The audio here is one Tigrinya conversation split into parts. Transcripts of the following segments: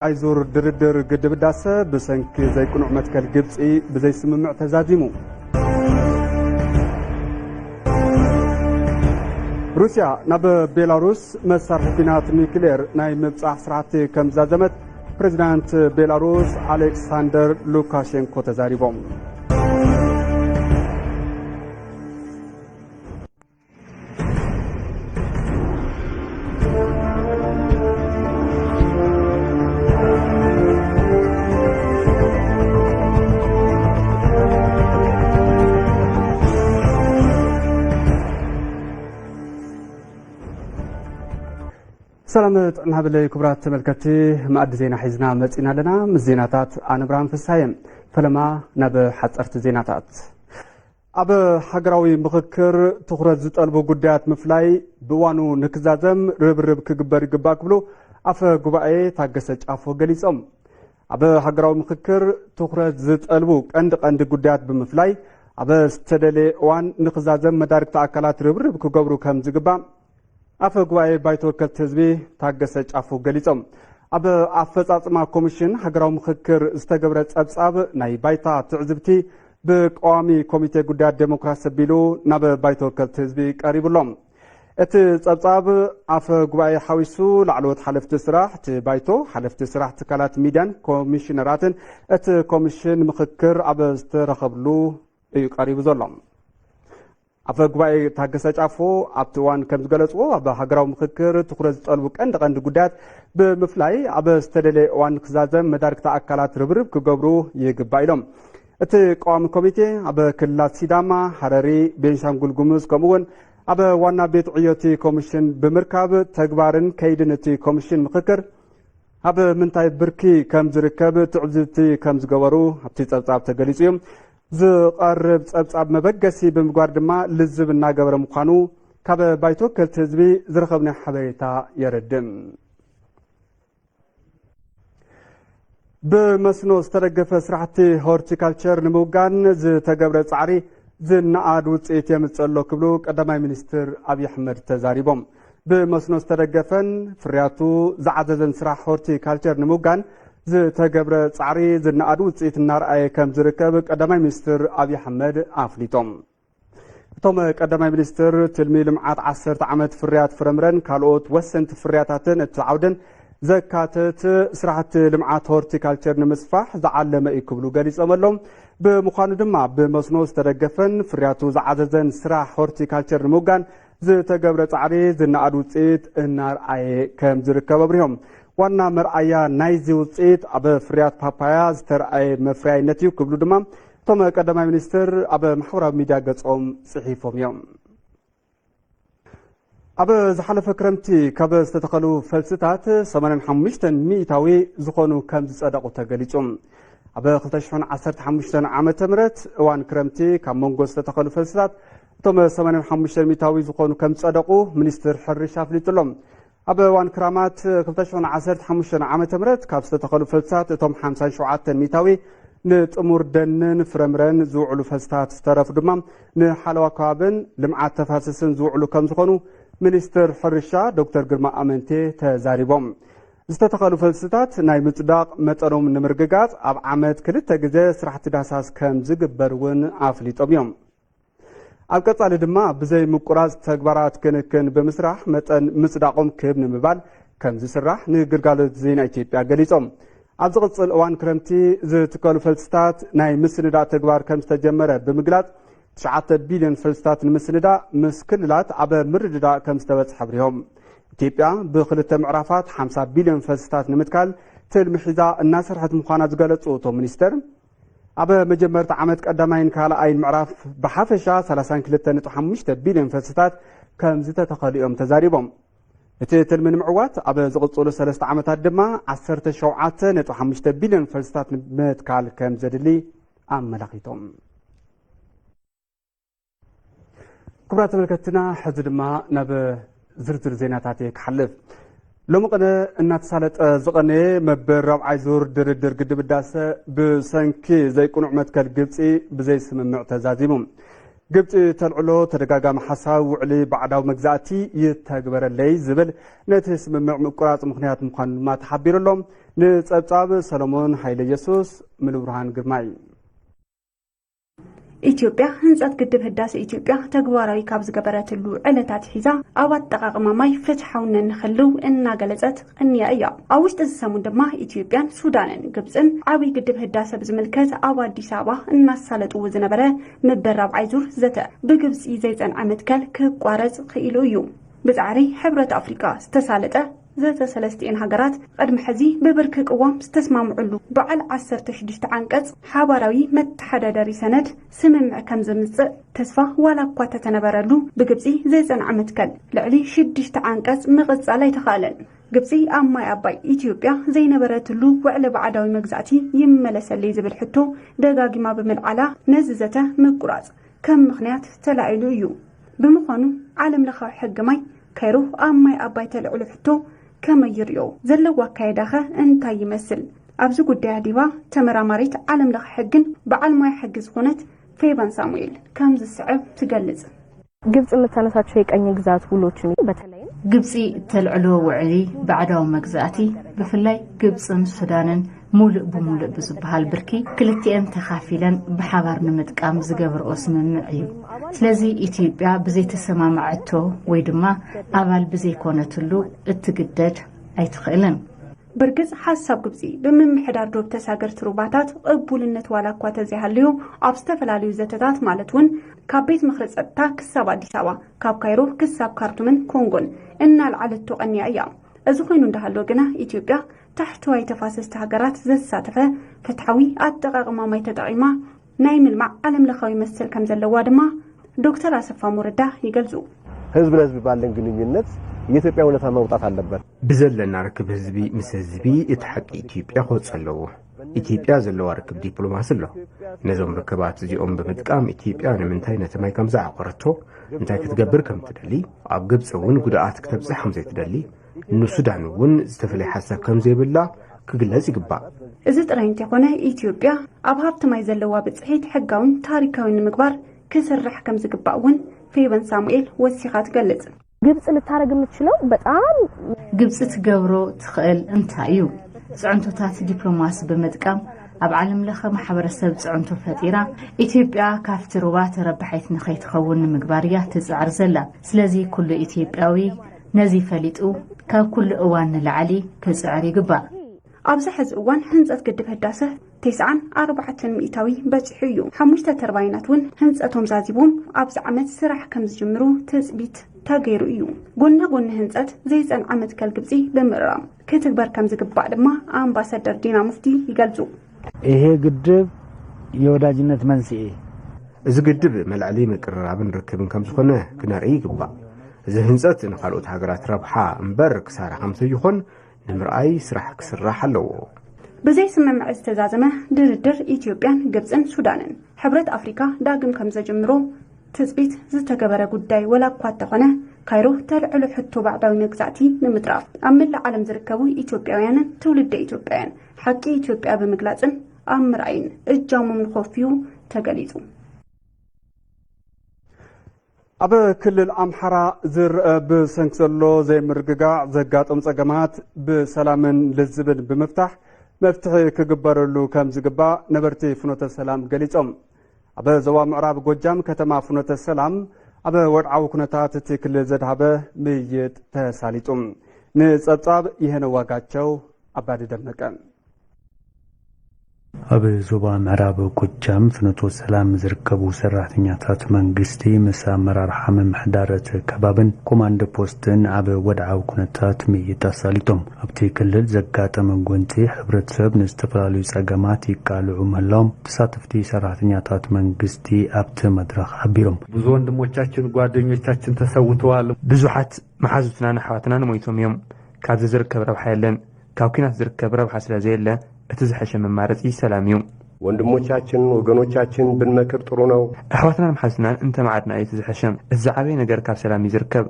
ኣይ ዙር ድርድር ግድብ ህዳሰ ብሰንኪ ዘይቅኑዕ መትከል ግብፂ ብዘይስምምዕ ተዛዚሙ። ሩስያ ናብ ቤላሩስ መሳርሒ ኲናት ኒውክሌር ናይ ምብጻሕ ስራሕቲ ከም ዛዘመት ፕሬዚዳንት ቤላሩስ ኣሌክሳንደር ሉካሼንኮ ተዛሪቦም። ሰላም ጥዕና ብለይ ክቡራት ተመልከትቲ፣ መኣዲ ዜና ሒዝና መጺና ኣለና። ምስ ዜናታት ኣነ ብርሃን ፍስሃየ። ፈለማ ናብ ሓጸርቲ ዜናታት። ኣብ ሃገራዊ ምኽክር ትኹረት ዝጠልቡ ጉዳያት ምፍላይ ብእዋኑ ንክዛዘም ርብርብ ክግበር ይግባእ ክብሉ ኣፈ ጉባኤ ታገሰ ጫፎ ገሊጾም። ኣብ ሃገራዊ ምኽክር ትኹረት ዝጠልቡ ቀንዲ ቀንዲ ጉዳያት ብምፍላይ ኣብ ዝተደለየ እዋን ንክዛዘም መዳርግቲ ኣካላት ርብርብ ክገብሩ ከም ዝግባእ ኣፈ ጉባኤ ባይቶ ወከልቲ ህዝቢ ታገሰ ጫፎ ገሊጾም። ኣብ ኣፈጻጽማ ኮሚሽን ሃገራዊ ምኽክር ዝተገብረ ጸብጻብ ናይ ባይታ ትዕዝብቲ ብቀዋሚ ኮሚቴ ጉዳያት ዴሞክራሲ ኣቢሉ ናብ ባይቶ ወከልቲ ህዝቢ ቀሪቡ ኣሎ። እቲ ጸብጻብ ኣፈ ጉባኤ ሓዊሱ ላዕለዎት ሓለፍቲ ስራሕ እቲ ባይቶ፣ ሓለፍቲ ስራሕ ትካላት ሚድያን ኮሚሽነራትን እቲ ኮሚሽን ምኽክር ኣብ ዝተረኸብሉ እዩ ቀሪቡ ዘሎ። ኣፈ ጉባኤ ታገሰ ጫፎ ኣብቲ እዋን ከም ዝገለጽዎ፣ ኣብ ሃገራዊ ምኽክር ትኹረት ዝጠልቡ ቀንዲ ቀንዲ ጉዳያት ብምፍላይ ኣብ ዝተደለየ እዋን ክዛዘም መዳርግቲ ኣካላት ርብርብ ክገብሩ ይግባእ ኢሎም። እቲ ቀዋሚ ኮሚቴ ኣብ ክልላት ሲዳማ፣ ሃረሪ፣ ቤንሻንጉል ጉሙዝ ከምኡ እውን ኣብ ዋና ቤት ዕዮ እቲ ኮሚሽን ብምርካብ ተግባርን ከይድን እቲ ኮሚሽን ምኽክር ኣብ ምንታይ ብርኪ ከም ዝርከብ ትዕዝብቲ ከም ዝገበሩ ኣብቲ ጸብጻብ ተገሊጹ እዩ። ዝቐርብ ጸብጻብ መበገሲ ብምግባር ድማ ልዝብ እናገበረ ምዃኑ ካብ ባይቶ ወከልቲ ህዝቢ ዝረኸብናዮ ሓበሬታ የረድእ። ብመስኖ ዝተደገፈ ስራሕቲ ሆርቲካልቸር ንምውጋን ዝተገብረ ጻዕሪ ዝነኣድ ውፅኢት የምፅእ ኣሎ ክብሉ ቀዳማይ ሚኒስትር ኣብይ ኣሕመድ ተዛሪቦም። ብመስኖ ዝተደገፈን ፍርያቱ ዝዓዘዘን ስራሕ ሆርቲካልቸር ንምውጋን ዝተገብረ ጻዕሪ ዝነኣድ ውፅኢት እናርኣየ ከም ዝርከብ ቀዳማይ ሚኒስትር ኣብይ ኣሕመድ ኣፍሊጦም። እቶም ቀዳማይ ሚኒስትር ትልሚ ልምዓት ዓሰርተ ዓመት ፍርያት ፍረምረን ካልኦት ወሰንቲ ፍርያታትን እቲ ዓውድን ዘካትት ስራሕቲ ልምዓት ሆርቲካልቸር ንምስፋሕ ዝዓለመ እዩ ክብሉ ገሊጾም ኣለዉ። ብምዃኑ ድማ ብመስኖ ዝተደገፈን ፍርያቱ ዝዓዘዘን ስራሕ ሆርቲካልቸር ንምውጋን ዝተገብረ ጻዕሪ ዝነኣድ ውፅኢት እናርኣየ ከም ዝርከብ ኣብሪሆም። ዋና መርኣያ ናይዚ ውፅኢት ኣብ ፍርያት ፓፓያ ዝተርኣየ መፍረያይነት እዩ ክብሉ ድማ እቶም ቀዳማይ ሚኒስትር ኣብ ማሕበራዊ ሚድያ ገጾም ጽሒፎም እዮም። ኣብ ዝሓለፈ ክረምቲ ካብ ዝተተኸሉ ፈልስታት ሰማንያን ሓሙሽተን ሚእታዊ ዝኾኑ ከም ዝጸደቑ ተገሊጹ። ኣብ ክልተ ሽሕን ዓሰርተ ሓሙሽተን ዓመተ ምህረት እዋን ክረምቲ ካብ መንጎ ዝተተኸሉ ፈልስታት እቶም ሰማንያን ሓሙሽተን ሚእታዊ ዝኾኑ ከም ዝጸደቑ ሚኒስትር ሕርሻ ኣፍሊጡ ኣሎ። ኣብ እዋን ክራማት ክልተ ሽሕን ዓሰርተ ሓሙሽተን ዓመተ ምህረት ካብ ዝተተኸሉ ፈልስታት እቶም ሓምሳን ሸውዓተን ሚእታዊ ንጥሙር ደንን ፍረምረን ዝውዕሉ ፈልስታት ዝተረፉ ድማ ንሓለዋ ከባብን ልምዓት ተፋሰስን ዝውዕሉ ከም ዝኾኑ ሚኒስትር ሕርሻ ዶክተር ግርማ ኣመንቴ ተዛሪቦም። ዝተተኸሉ ፈልስታት ናይ ምጽዳቕ መጠኖም ንምርግጋጽ ኣብ ዓመት ክልተ ግዜ ስራሕቲ ዳህሳስ ከም ዝግበር እውን ኣፍሊጦም እዮም። ኣብ ቀጻሊ ድማ ብዘይ ምቁራጽ ተግባራት ክንክን ብምስራሕ መጠን ምጽዳቖም ክብ ንምባል ከም ዝስራሕ ንግልጋሎት ዜና ኢትዮጵያ ገሊጾም። ኣብ ዝቕጽል እዋን ክረምቲ ዝትከሉ ፈልስታት ናይ ምስንዳእ ተግባር ከም ዝተጀመረ ብምግላጽ፣ ትሽዓተ ቢልዮን ፈልስታት ንምስንዳእ ምስ ክልላት ኣብ ምርድዳእ ከም ዝተበጽሐ ኣብሪሆም። ኢትዮጵያ ብክልተ ምዕራፋት ሓምሳ ቢልዮን ፈልስታት ንምትካል ትልሚ ሒዛ እናሰርሐት ምዃና ዝገለጹ እቶም ሚኒስተር፣ ኣብ መጀመርታ ዓመት ቀዳማይን ካልኣይን ምዕራፍ ብሓፈሻ ሰላሳን ክልተ ነጥቢ ሓሙሽተ ቢልዮን ፈልስታት ከም ዝተተኸሉ እዮም ተዛሪቦም። እቲ ትልሚ ንምዕዋት ኣብ ዝቕጽሉ ሰለስተ ዓመታት ድማ ዓሰርተ ሸውዓተ ነጥቢ ሓሙሽተ ቢልዮን ፈልስታት ንምትካል ከም ዘድሊ ኣመላኺቶም። ክቡራት ተመልከትና፣ ሕዚ ድማ ናብ ዝርዝር ዜናታት እየ ክሓልፍ። ሎሚ ቅነ እናተሳለጠ ዝቐነየ መበል ራብዓይ ዙር ድርድር ግድብ ህዳሰ ብሰንኪ ዘይቅኑዕ መትከል ግብፂ ብዘይስምምዕ ተዛዚሙ። ግብፂ ተልዕሎ ተደጋጋሚ ሓሳብ ውዕሊ ባዕዳዊ መግዛእቲ ይተግበረለይ ዝብል ነቲ ስምምዕ ምቁራፅ ምኽንያት ምዃኑ ድማ ተሓቢሩ ኣሎ። ንፀብፃብ ሰሎሞን ሃይለ ኢየሱስ፣ ምሉብርሃን ግርማይ። ኢትዮጵያ ህንፀት ግድብ ህዳሰ ኢትዮጵያ ተግባራዊ ካብ ዝገበረትሉ ዕለት ኣትሒዛ ኣብ ኣጠቓቕማ ማይ ፍትሓውነት ንክህልው እናገለፀት ቀንያ እያ። ኣብ ውሽጢ እዚ ሰሙን ድማ ኢትዮጵያን ሱዳንን ግብፅን ዓብይ ግድብ ህዳሰ ብዝምልከት ኣብ ኣዲስ ኣበባ እናሳለጥዎ ዝነበረ ምበር ራብዓይ ዙር ዘተ ብግብፂ ዘይፀንዐ መትከል ክቋረፅ ክኢሉ እዩ። ብፃዕሪ ሕብረት ኣፍሪካ ዝተሳለጠ ዘተ ሰለስቲኤን ሃገራት ቅድሚ ሕዚ ብብርኪ ቅዋም ዝተስማምዕሉ በዓል ዓሰርተ ሽዱሽተ ዓንቀፅ ሓባራዊ መተሓዳደሪ ሰነድ ስምምዕ ከም ዘምፅእ ተስፋ ዋላ እኳ ተተነበረሉ ብግብፂ ዘይፀንዐ መትከል ልዕሊ ሽዱሽተ ዓንቀፅ ምቕፃል ኣይተኻእለን። ግብፂ ኣብ ማይ ኣባይ ኢትዮጵያ ዘይነበረትሉ ውዕሊ ባዕዳዊ መግዛእቲ ይመለሰለይ ዝብል ሕቶ ደጋጊማ ብምልዓላ ነዚ ዘተ ምቁራፅ ከም ምኽንያት ተላዒሉ እዩ። ብምዃኑ ዓለም ለኻዊ ሕጊ ማይ ካይሮ ኣብ ማይ ኣባይ ተልዕሎ ሕቶ ከመይ ይርእዮ? ዘለዎ ኣካየዳኸ እንታይ ይመስል? ኣብዚ ጉዳይ ኣዲባ ተመራማሪት ዓለም ለኸ ሕግን በዓል ሞያ ሕጊ ዝኾነት ፌቫን ሳሙኤል ከም ዝስዕብ ትገልጽ። ግብጽ የምታነሳቸው የቀኝ ግዛት ውሎችን በተለይም ግብጺ ተልዕሎ ውዕሊ ባዕዳዊ መግዛእቲ ብፍላይ ግብጽን ሱዳንን ሙሉእ ብሙሉእ ብዝበሃል ብርኪ ክልቲኤን ተኻፊለን ብሓባር ንምጥቃም ዝገብርኦ ስምምዕ እዩ። ስለዚ ኢትዮጵያ ብዘይተሰማማዐቶ ወይ ድማ ኣባል ብዘይኮነትሉ እትግደድ ኣይትኽእልን። ብርግጽ ሓሳብ ግብጺ ብምምሕዳር ዶብ ተሳገርቲ ሩባታት ቅቡልነት ዋላ እኳ ተዘይሃልዩ ኣብ ዝተፈላለዩ ዘተታት ማለት እውን ካብ ቤት ምኽሪ ጸጥታ ክሳብ ኣዲስ ኣበባ ካብ ካይሮ ክሳብ ካርቱምን ኮንጎን እናልዓለቶ ቀንያ እያ። እዚ ኮይኑ እንዳሃሎ ግና ኢትዮጵያ ታሕተዋይ ተፋሰስቲ ሃገራት ዘሳተፈ ፍትሓዊ ኣጠቓቕማ ማይ ተጠቒማ ናይ ምልማዕ ዓለም ለኻዊ መሰል ከም ዘለዋ ድማ ዶክተር ኣሰፋ ሞረዳ ይገልጹ። ህዝብ ለህዝብ ባለን ግንኙነት የኢትዮጵያ ውለታ መውጣት ኣለበት። ብዘለና ርክብ ህዝቢ ምስ ህዝቢ እቲ ሓቂ ኢትዮጵያ ክወፅእ ኣለዎ። ኢትዮጵያ ዘለዋ ርክብ ዲፕሎማሲ ኣሎ። ነዞም ርክባት እዚኦም ብምጥቃም ኢትዮጵያ ንምንታይ ነቲ ማይ ከም ዝዓቆረቶ እንታይ ክትገብር ከም ትደሊ ኣብ ግብፂ እውን ጉድኣት ክተብፅሕ ከም ዘይትደሊ ንሱዳን እውን ዝተፈለየ ሓሳብ ከም ዘይብላ ክግለጽ ይግባእ። እዚ ጥራይ እንተይኮነ ኢትዮጵያ ኣብ ሃብቲ ማይ ዘለዋ ብፅሒት ሕጋዊን ታሪካዊን ንምግባር ክስራሕ ከም ዝግባእ እውን ፌቨን ሳሙኤል ወሲኻ ትገልጽ። ግብጽ ልታረግ የምትችለው በጣም ግብጺ ትገብሮ ትኽእል እንታይ እዩ? ፅዕንቶታት ዲፕሎማሲ ብምጥቃም ኣብ ዓለም ለኸ ማሕበረሰብ ፅዕንቶ ፈጢራ ኢትዮጵያ ካብቲ ሩባ ተረባሒት ንኸይትኸውን ንምግባር እያ ትፅዕር ዘላ። ስለዚ ኩሉ ኢትዮጵያዊ ነዚ ፈሊጡ ካብ ኩሉ እዋን ንላዕሊ ክፅዕር ይግባእ። ኣብዚ ሕዚ እዋን ህንፀት ግድብ ህዳሰ ተስዓን ኣርባዕተን ሚእታዊ በፂሑ እዩ። ሓሙሽተ ተርባይናት እውን ህንፀቶም ዛዚቦም ኣብዚ ዓመት ስራሕ ከም ዝጅምሩ ትፅቢት ተገይሩ እዩ። ጎና ጎኒ ህንፀት ዘይፀንዐ መትከል ግብፂ ብምእራም ክትግበር ከም ዝግባእ ድማ ኣምባሳደር ዲና ሙፍቲ ይገልፁ። ይሄ ግድብ የወዳጅነት መንስኤ እዚ ግድብ መልዐሊ ምቅርራብን ርክብን ከም ዝኾነ ክነርኢ ይግባእ። እዚ ህንፀት ንኻልኦት ሃገራት ረብሓ እምበር ክሳራ ከም ዘይኾን ንምርኣይ ስራሕ ክስራሕ ኣለዎ። ብዘይ ስምምዕ ዝተዛዘመ ድርድር ኢትዮጵያን ግብፅን ሱዳንን ሕብረት ኣፍሪካ ዳግም ከም ዘጀምሮ ትፅቢት ዝተገበረ ጉዳይ ወላ እኳ እንተኾነ ካይሮ ተልዕሎ ሕቶ ባዕዳዊ መግዛእቲ ንምጥራፍ ኣብ መላእ ዓለም ዝርከቡ ኢትዮጵያውያንን ትውልደ ኢትዮጵያውያን ሓቂ ኢትዮጵያ ብምግላፅን ኣብ ምርኣይን እጃሞም ንኸፍዩ ተገሊፁ። ኣብ ክልል ኣምሓራ ዝረአ ብሰንኪ ዘሎ ዘይምርግጋዕ ዘጋጠሙ ጸገማት ብሰላምን ልዝብን ብምፍታሕ መፍትሒ ክግበረሉ ከም ዝግባእ ነበርቲ ፍኖተ ሰላም ገሊጾም። ኣብ ዞባ ምዕራብ ጎጃም ከተማ ፍኖተ ሰላም ኣብ ወድዓዊ ኩነታት እቲ ክልል ዘድሃበ ምይይጥ ተሳሊጡ። ንጸብጻብ ይሄነ ዋጋቸው ኣባዲ ደመቀ። ኣብ ዞባ ምዕራብ ጎጃም ፍኖተ ሰላም ዝርከቡ ሰራሕተኛታት መንግስቲ ምስ ኣመራርሓ ምምሕዳር እቲ ከባብን ኮማንድ ፖስትን ኣብ ወድዓዊ ኩነታት ምይይጥ ኣሳሊጦም። ኣብቲ ክልል ዘጋጠመ ጎንፂ ሕብረተሰብ ንዝተፈላለዩ ፀገማት ይቃልዑ ምህላዎም ተሳተፍቲ ሰራሕተኛታት መንግስቲ ኣብቲ መድረኽ ሓቢሮም። ብዙ ወንድሞቻችን ጓደኞቻችን ተሰውተዋል። ብዙሓት መሓዙትናን ኣሕዋትናን ሞይቶም እዮም። ካብዚ ዝርከብ ረብሓ የለን። ካብ ኲናት ዝርከብ ረብሓ ስለ ዘየለ እቲ ዝሐሸ መማረፂ ሰላም እዩ። ወንድሞቻችን ወገኖቻችን ብንመክር ጥሩ ነው። ኣሕዋትናን መሓዙትናን እንተመዓድና እዩ እቲ ዝሐሸ። እቲ ዝዓበየ ነገር ካብ ሰላም እዩ ዝርከብ።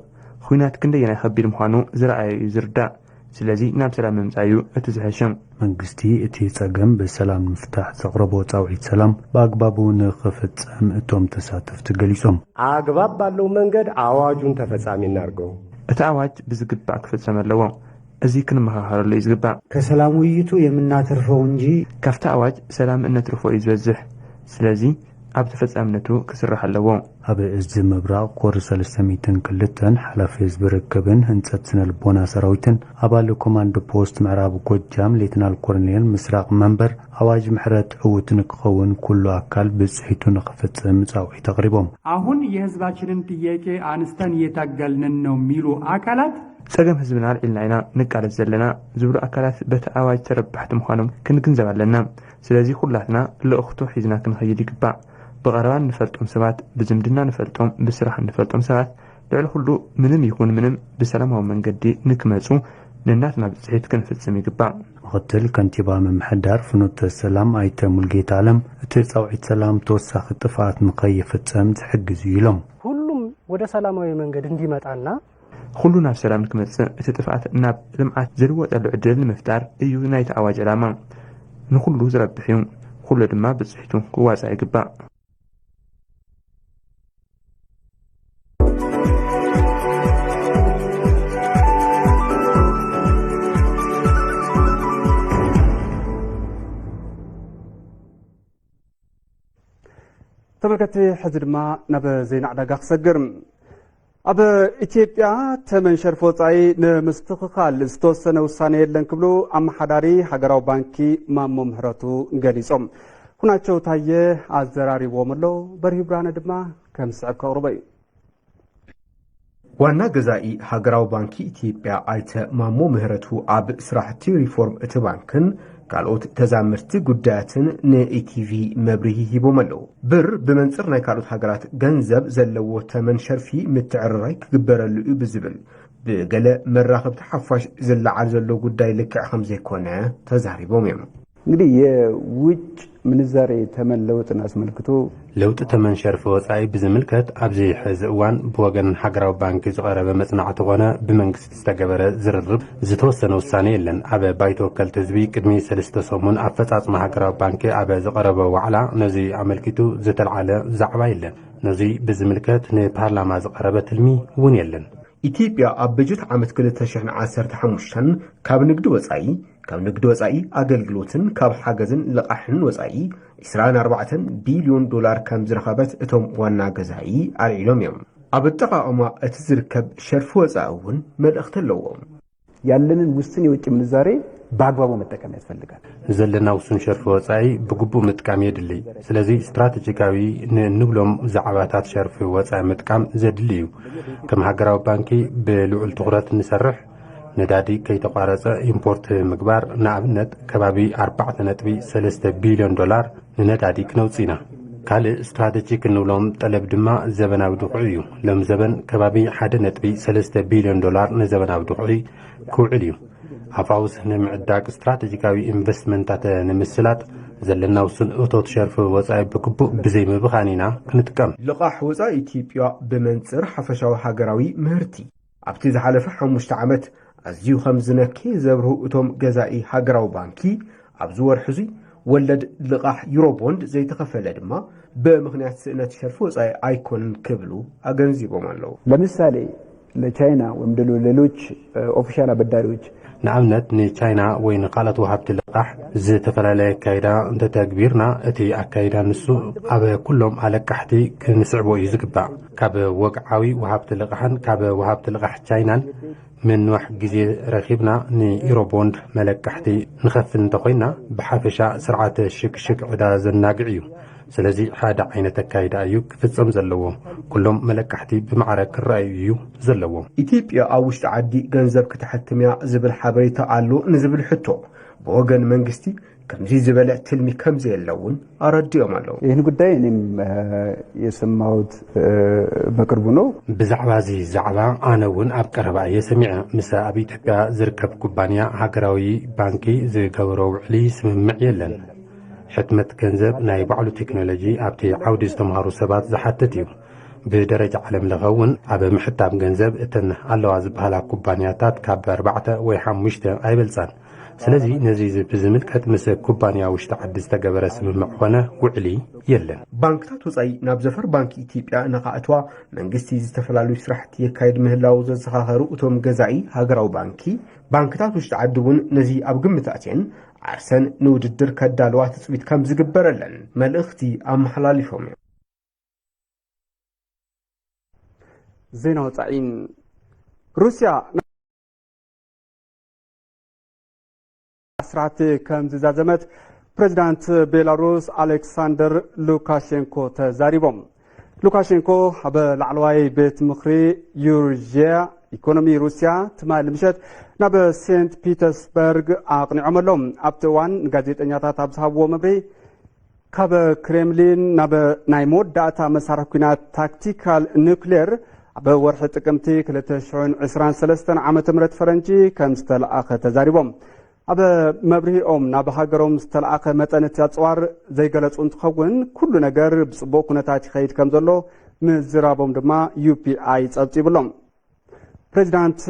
ኹናት ክንደየናይ ኸቢድ ምዃኑ ዝረኣየ እዩ ዝርዳእ። ስለዚ ናብ ሰላም ምምጻእ እዩ እቲ ዝሕሸ። መንግስቲ እቲ ጸገም ብሰላም ንምፍታሕ ዘቕረቦ ጻውዒት ሰላም ብኣግባቡ ንኽፍጸም እቶም ተሳተፍቲ ገሊጾም። አግባብ ባለው መንገድ አዋጁን ተፈጻሚ እናርገው። እቲ ኣዋጅ ብዝግባእ ክፍጸም ኣለዎ። እዚ ክንመኻኸረሉ እዩ ዝግባእ። ከሰላም ውይይቱ የምናተርፈው እንጂ ካብቲ ኣዋጅ ሰላም እነትርፎ እዩ ዝበዝሕ። ስለዚ ኣብ ተፈጻምነቱ ክስራሕ ኣለዎ። ኣብ እዝ ምብራቕ ኮር ሰለስተ ሚእትን ክልተን ሓላፊ ህዝቢ ርክብን ህንጸት ስነ ልቦና ሰራዊትን ኣባል ኮማንድ ፖስት ምዕራብ ጎጃም ሌትናል ኮርኔል ምስራቕ መንበር ኣዋጅ ምሕረት ዕውት ንክኸውን ኩሉ ኣካል ብፅሒቱ ንክፍፅም ፃውዒት ኣቕሪቦም። አሁን የህዝባችንን ጥያቄ አንስተን እየታገልንን ነው የሚሉ አካላት ጸገም ህዝብና ኣልዒልና ኢና ንቃለስ ዘለና ዝብሉ ኣካላት በቲ ኣዋጅ ተረባሕቲ ምዃኖም ክንግንዘብ ኣለና። ስለዚ ኩላትና ልእኽቶ ሒዝና ክንኸይድ ይግባእ። ብቐረባ እንፈልጦም ሰባት፣ ብዝምድና ንፈልጦም፣ ብስራሕ እንፈልጦም ሰባት ልዕሊ ኩሉ ምንም ይኹን ምንም ብሰላማዊ መንገዲ ንክመጹ ነናትና ብጽሒት ክንፍጽም ይግባእ። ምኽትል ከንቲባ ምምሕዳር ፍኖተ ሰላም ኣይተ ሙልጌታ ኣለም እቲ ጻውዒት ሰላም ተወሳኺ ጥፍኣት ንኸይፍጸም ዝሕግዝ እዩ ኢሎም። ሁሉም ወደ ሰላማዊ መንገድ እንዲመጣና ኩሉ ናብ ሰላም ንክመጽእ፣ እቲ ጥፍኣት ናብ ልምዓት ዝልወጠሉ ዕድል ንምፍጣር እዩ ናይቲ ኣዋጅ ዕላማ። ንኹሉ ዝረብሕ እዩ። ኩሉ ድማ ብጽሒቱ ክዋጻእ ይግባእ። ተመልከቲ ሕዚ ድማ ናብ ዜና ዕዳጋ ክሰግር። ኣብ ኢትዮጵያ ተመን ሸርፊ ወፃኢ ንምስትኽኻል ዝተወሰነ ውሳነ የለን ክብሉ ኣመሓዳሪ ሃገራዊ ባንኪ ማሞ ምህረቱ ገሊፆም። ኩናቸው ታየ ኣዘራሪብዎም ኣሎ። በርሂ ብርሃነ ድማ ከም ዝስዕብ ከቕርቦ እዩ። ዋና ገዛኢ ሃገራዊ ባንኪ ኢትዮጵያ ኣይተ ማሞ ምህረቱ ኣብ ስራሕቲ ሪፎርም እቲ ባንክን ካልኦት ተዛመድቲ ጉዳያትን ንኢቲቪ መብርሂ ሂቦም ኣለዉ። ብር ብመንፅር ናይ ካልኦት ሃገራት ገንዘብ ዘለዎ ተመን ሸርፊ ምትዕርራይ ክግበረሉ እዩ ብዝብል ብገለ መራኸብቲ ሓፋሽ ዝለዓል ዘሎ ጉዳይ ልክዕ ከምዘይኮነ ተዛሪቦም እዮም። እንግዲህ የውጭ ምንዛሬ ተመን ለውጥን አስመልክቶ ለውጢ ተመን ሸርፊ ወፃኢ ብዝምልከት ኣብዚ ሕዚ እዋን ብወገን ሃገራዊ ባንኪ ዝቐረበ መፅናዕቲ ኾነ ብመንግስቲ ዝተገበረ ዝርርብ ዝተወሰነ ውሳነ የለን። ኣብ ባይቶ ወከልቲ ህዝቢ ቅድሚ ሰለስተ ሰሙን ኣፈፃፅማ ሃገራዊ ባንኪ ኣብ ዝቐረበ ዋዕላ ነዚ ኣመልኪቱ ዝተልዓለ ዛዕባ የለን። ነዚ ብዝምልከት ንፓርላማ ዝቐረበ ትልሚ እውን የለን። ኢትዮጵያ ኣብ በጀት ዓመት ክልተ ሽሕን ዓሰርተ ሓሙሽተን ካብ ንግዲ ወፃኢ ካብ ንግዲ ወፃኢ ኣገልግሎትን ካብ ሓገዝን ልቓሕን ወፃኢ ዒስራን ኣርባዕተን ቢልዮን ዶላር ከም ዝረኸበት እቶም ዋና ገዛኢ ኣልዒሎም እዮም። ኣብ ኣጠቓቕማ እቲ ዝርከብ ሸርፊ ወፃኢ እውን መልእኽቲ ኣለዎም። ያለንን ውስን የውጭ ምንዛሬ በአግባቡ መጠቀም ያስፈልጋል። ዘለና ውሱን ሸርፊ ወፃኢ ብግቡእ ምጥቃም የድሊ። ስለዚ ስትራተጂካዊ ንእንብሎም ዛዕባታት ሸርፊ ወፃኢ ምጥቃም ዘድሊ እዩ። ከም ሃገራዊ ባንኪ ብልዑል ትኹረት ንሰርሕ። ነዳዲ ከይተቋረፀ ኢምፖርት ምግባር ንኣብነት ከባቢ ኣርባዕተ ነጥቢ ሰለስተ ቢልዮን ዶላር ንነዳዲ ክነውፅእ ኢና። ካልእ ስትራተጂክ እንብሎም ጠለብ ድማ ዘበናዊ ድኹዒ እዩ። ሎም ዘበን ከባቢ ሓደ ነጥቢ ሰለስተ ቢልዮን ዶላር ንዘበናዊ ድኹዒ ክውዕል እዩ። ኣፋውስ ንምዕዳግ ስትራተጂካዊ ኢንቨስትመንታት ንምስላጥ ዘለና ውሱን እቶት ሸርፊ ወፃኢ ብግቡእ ብዘይምብኻን ኢና ክንጥቀም። ልቓሕ ወፃኢ ኢትዮጵያ ብመንፅር ሓፈሻዊ ሃገራዊ ምህርቲ ኣብቲ ዝሓለፈ ሓሙሽተ ዓመት ኣዝዩ ከም ዝነከየ ዘብርሁ እቶም ገዛኢ ሃገራዊ ባንኪ፣ ኣብዚ ወርሒ እዚ ወለድ ልቓሕ ዩሮቦንድ ዘይተኸፈለ ድማ ብምኽንያት ስእነት ሸርፊ ወፃኢ ኣይኮነን ክብሉ ኣገንዚቦም ኣለዉ። ለምሳሌ ለቻይና ወይም ደግሞ ሌሎች ኦፊሻል አበዳሪዎች ንኣብነት ንቻይና ወይ ንኻልኦት ወሃብቲ ልቓሕ ዝተፈላለየ ኣካይዳ እንተተግቢርና እቲ ኣካይዳ ንሱ ኣብ ኩሎም ኣለቃሕቲ ክንስዕቦ እዩ ዝግባእ። ካብ ወግዓዊ ወሃብቲ ልቓሕን ካብ ወሃብቲ ልቓሕ ቻይናን ምንዋሕ ግዜ ረኺብና ንኢሮቦንድ መለቃሕቲ ንኸፍል እንተኾይንና ብሓፈሻ ስርዓተ ሽግሽግ ዕዳ ዘናግዕ እዩ። ስለዚ ሓደ ዓይነት ኣካይዳ እዩ ክፍጸም ዘለዎ። ኩሎም መለቃሕቲ ብማዕረ ክረኣዩ እዩ ዘለዎም። ኢትዮጵያ ኣብ ውሽጢ ዓዲ ገንዘብ ክተሕትም እያ ዝብል ሓበሬታ ኣሎ ንዝብል ሕቶ ብወገን መንግስቲ ከምዚ ዝበለ ትልሚ ከምዘየለ እውን ኣረዲኦም ኣለዉ። ይህን ጉዳይ እኔም የሰማሁት በቅርቡ ነው። ብዛዕባ እዚ ዛዕባ ኣነ እውን ኣብ ቀረባ እየ ሰሚዐ። ምስ ኣብ ኢትዮጵያ ዝርከብ ኩባንያ ሃገራዊ ባንኪ ዝገበሮ ውዕሊ ስምምዕ የለን። ሕትመት ገንዘብ ናይ ባዕሉ ቴክኖሎጂ ኣብቲ ዓውዲ ዝተምሃሩ ሰባት ዝሓትት እዩ። ብደረጃ ዓለም ለኸ እውን ኣብ ምሕታም ገንዘብ እተን ኣለዋ ዝበሃላ ኩባንያታት ካብ ኣርባዕተ ወይ ሓሙሽተ ኣይበልጻን። ስለዚ ነዚ ዝ-፣ ብዝምልከት ምስ ኩባንያ ውሽጢ ዓዲ ዝተገበረ ስምምዕ ኾነ ውዕሊ የለን። ባንክታት ወጻኢ ናብ ዘፈር ባንክ ኢትዮጵያ ንኽኣትዋ መንግስቲ ዝተፈላለዩ ስራሕቲ የካይድ ምህላው ዘዘኻኸሩ እቶም ገዛኢ ሃገራዊ ባንኪ፣ ባንክታት ውሽጢ ዓዲ እውን ነዚ ኣብ ግምት ኣትየን ዓርሰን ንውድድር ከዳልዋ ትጽቢት ከም ዝግበረለን መልእኽቲ ኣመሓላሊፎም እዮም። ዜና ወጻኢ። ሩስያ ስራሕቲ ከም ዝዛዘመት ፕሬዚዳንት ቤላሩስ ኣሌክሳንደር ሉካሼንኮ ተዛሪቦም። ሉካሼንኮ ኣብ ላዕለዋይ ቤት ምኽሪ ዩርዥያ ኢኮኖሚ ሩስያ ትማሊ ምሸት ናብ ሴንት ፒተርስበርግ ኣቕኒዖም ኣለዉ። ኣብቲ እዋን ንጋዜጠኛታት ኣብ ዝሃብዎ መብርሂ፣ ካብ ክሬምሊን ናብ ናይ መወዳእታ መሳርሒ ኲናት ታክቲካል ኑክሌር ኣብ ወርሒ ጥቅምቲ ክልተ ሽሕን ዕስራን ሰለስተን ዓመተ ምህረት ፈረንጂ ከም ዝተለኣኸ ተዛሪቦም። ኣብ መብርሂኦም፣ ናብ ሃገሮም ዝተለኣኸ መጠን እቲ ኣጽዋር ዘይገለጹ እንትኸውን፣ ኩሉ ነገር ብጽቡቕ ኩነታት ይኸይድ ከም ዘሎ ምዝራቦም ድማ ዩ ፒ ኣይ ጸብጺቡሎም። ፕሬዚዳንት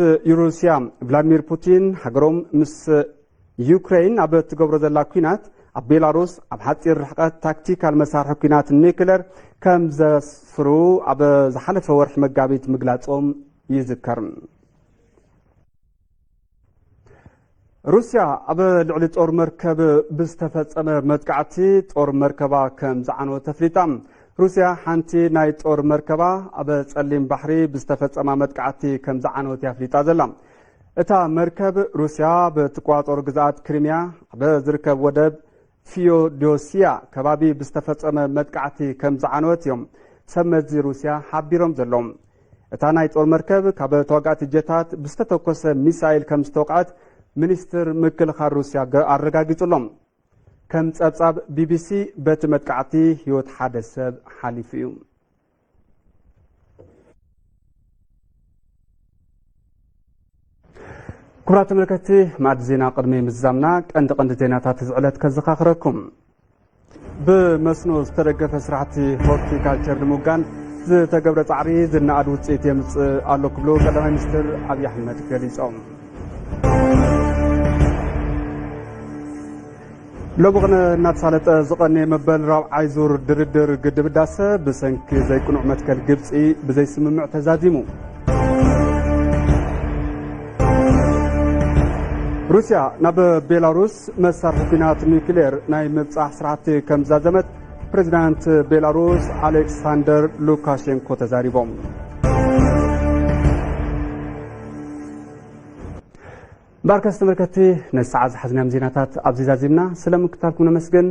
ሩስያ ቭላድሚር ፑቲን፣ ሃገሮም ምስ ዩክሬን ኣብ እትገብሮ ዘላ ኲናት፣ ኣብ ቤላሩስ ኣብ ሓጺር ርሕቀት ታክቲካል መሳርሒ ኲናት ኒክለር ከም ዘስፍሩ ኣብ ዝሓለፈ ወርሒ መጋቢት ምግላጾም ይዝከር። ሩስያ ኣብ ልዕሊ ጦር መርከብ ብዝተፈጸመ መጥቃዕቲ ጦር መርከባ ከም ዝዓነወት ኣፍሊጣ። ሩስያ ሓንቲ ናይ ጦር መርከባ ኣብ ጸሊም ባሕሪ ብዝተፈጸማ መጥቃዕቲ ከም ዝዓነወት እያ ኣፍሊጣ ዘላ። እታ መርከብ ሩስያ ብትቆጻጸሮ ግዝኣት ክሪሚያ ኣብ ዝርከብ ወደብ ፊዮዶሲያ ከባቢ ብዝተፈጸመ መጥቃዕቲ ከም ዝዓነወት እዮም ሰብ መዚ ሩስያ ሓቢሮም ዘለዉ። እታ ናይ ጦር መርከብ ካብ ተዋጋእቲ ጀታት ብዝተተኮሰ ሚሳይል ከም ዝተወቕዐት ሚኒስትር ምክልኻል ሩስያ ገ-፣ ኣረጋጊጹ ኣሎ። ከም ጸብጻብ ቢ ቢ ሲ፣ በቲ መጥቃዕቲ ህይወት ሓደ ሰብ ሓሊፉ እዩ። ክቡራት ተመልከትቲ፣ ማዕዲ ዜና ቅድሚ ምዝዛምና ቀንዲ ቀንዲ ዜናታት እዚ ዕለት ከዘኻኽረኩም። ብመስኖ ዝተደገፈ ስራሕቲ ሆርቲካልቸር ንምውጋን ዝተገብረ ጻዕሪ ዝነኣድ ውጽኢት የምጽእ ኣሎ ክብሉ ቀዳማይ ሚኒስትር ኣብይ ኣሕመድ ገሊጾም። ሎሚ ቅነ እናተሳለጠ ዝቐነየ መበል ራብዓይ ዙር ድርድር ግድብ ህዳሰ ብሰንኪ ዘይቅኑዕ መትከል ግብፂ ብዘይስምምዕ ተዛዚሙ። ሩስያ ናብ ቤላሩስ መሳርሒ ኲናት ኒውክሌር ናይ ምብጻሕ ስራሕቲ ከም ዝዛዘመት ፕሬዚዳንት ቤላሩስ ኣሌክሳንደር ሉካሼንኮ ተዛሪቦም። እምበኣርከስ ተመልከትቲ፣ ነዚ ሰዓት ዝሓዝናዮም ዜናታት ኣብዚ ዛዚምና። ስለ ምክታልኩም ነመስግን።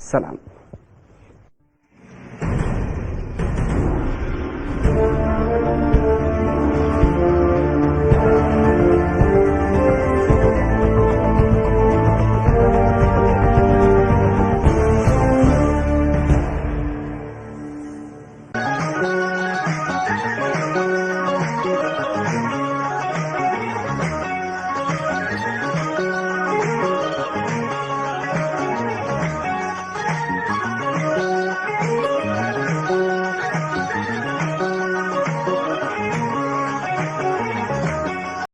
ሰላም።